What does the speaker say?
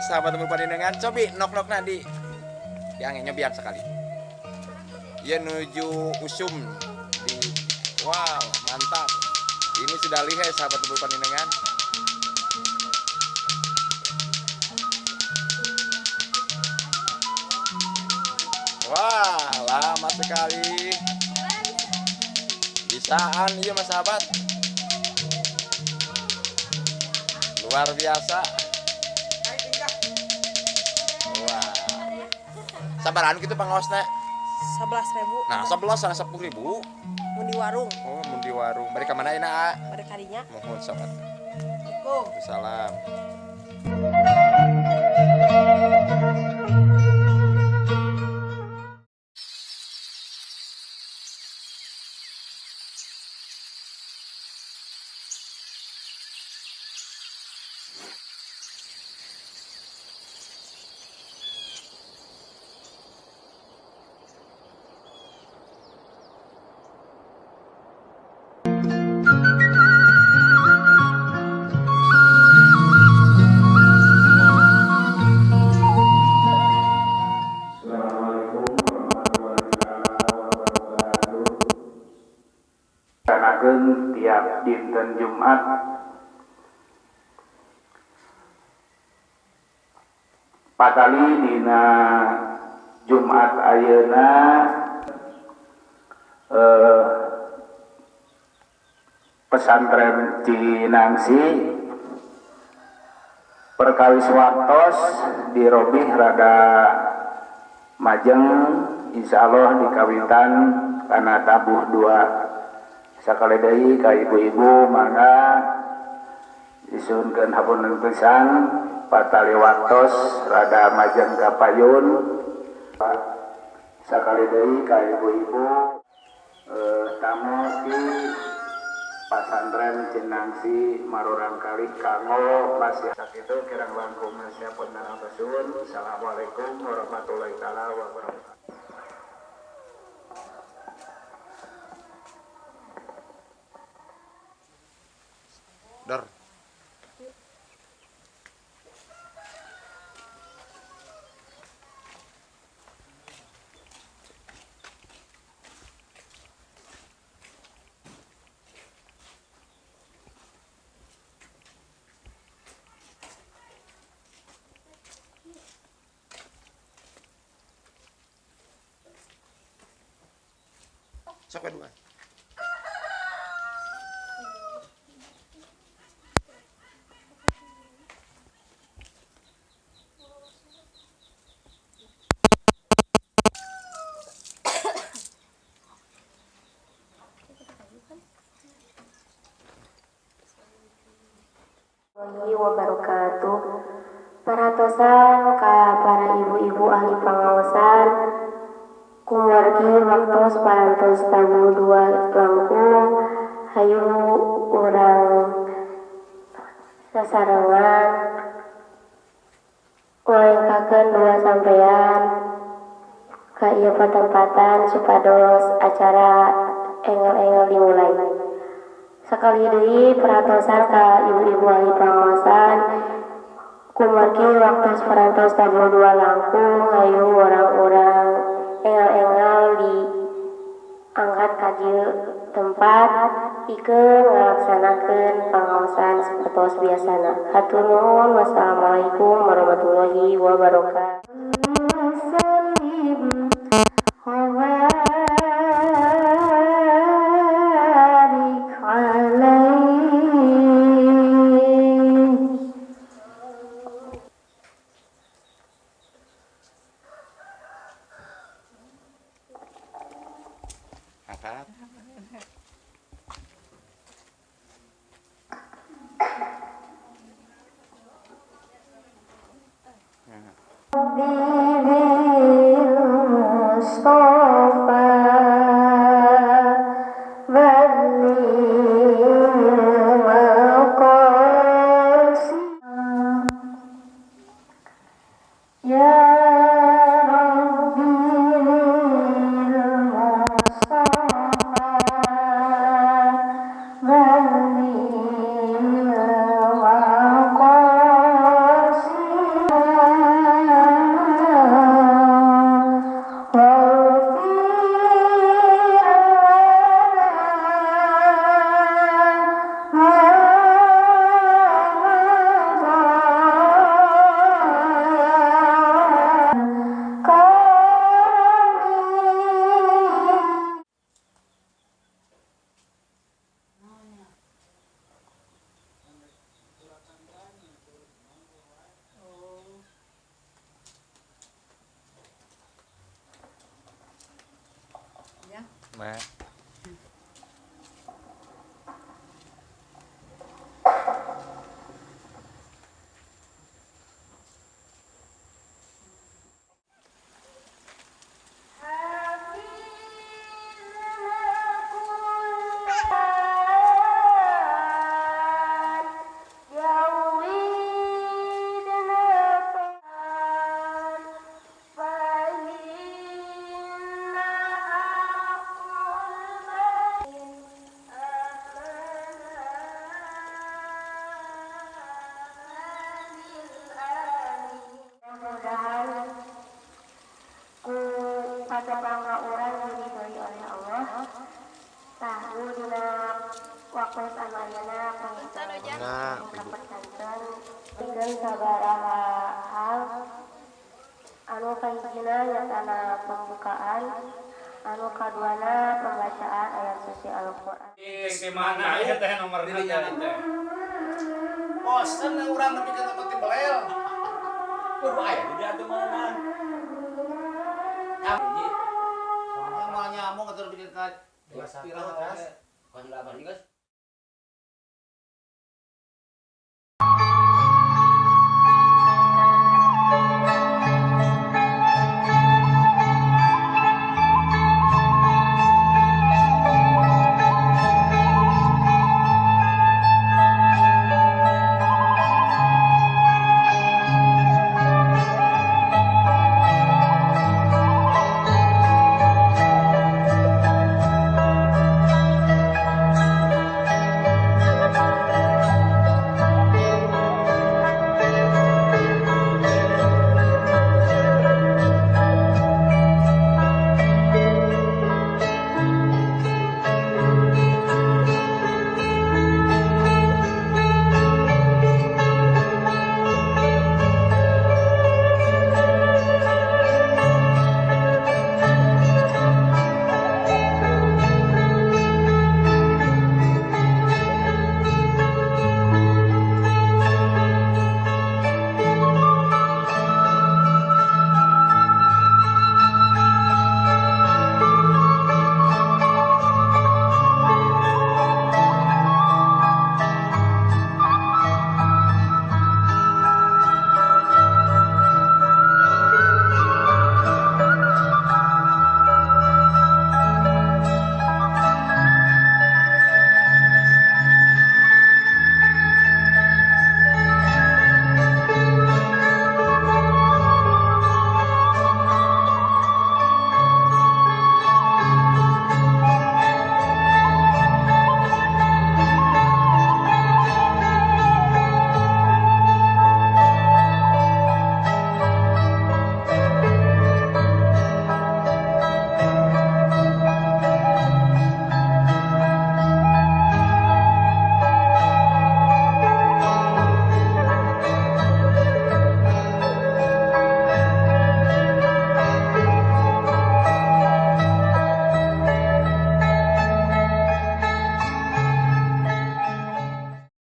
Sahabat Lembur Pandenengan, cobi nok-nokna di diangge nyobian sekali. Ieu nuju usum di, wow, mantap. Ini sudah lihai sahabat Lembur Pandenengan. Wah, lama sekali. Bisaan iya mas sahabat. Luar biasa. Wah. Sabarahan gitu pangaosna? 11.000. Nah, 11 sana 10.000. Mun di warung. Oh, mun di warung. Bari ka mana ayeuna, A? Bari kadinya. Mohon sahabat. Assalamualaikum. Salam. Tiap dinten Jumat patali dina Jumat ayeuna pesantren Cinangsi perkawis waktos dirobih rada majeng, insyaallah dikawitan kana tabuh dua. Sakali deui ka ibu-ibu mangga disuhunkeun hapunten pisan patali waktos rada majeng ka payun. Sakali deui ka ibu-ibu tamu di pasantren Cinangsi marurang kali kanggo masih sakitu kirang langkung siapun narapasuun. Assalamualaikum warahmatullahi taala wabarakatuh. Dor. Sok dua. Wabarakatuh. Perhatosan ka para ibu-ibu ahli pangaosan kumargi waktos parantos tabuh dua langkung hayu urang sasarengan ngalengkakeun dua sampean ka ieu patempatan supados acara engel-engel dimulai. Sakali deui perhatosan ka ibu-ibu ahli pangaosan kumargi waktos parantos tabuh dua langkung hayu orang-orang engel-engel diangkat ka dieu tempat pikeun ngalaksanakeun pangaosan sapertos biasana. Hatur nuhun. Wassalamualaikum warahmatullahi wabarakatuh. Angkat. Ya. Ma. Anu kahijina nyatana pembukaan, anu kaduana pembacaan ayat suci Al-Qur'an. Di mana ya teh nomorna teh? Bosen urang nepi ka tempat belel. Kudu aya di dieu mana? Nyamuk nyamuk atuh bikin ka 21 gas.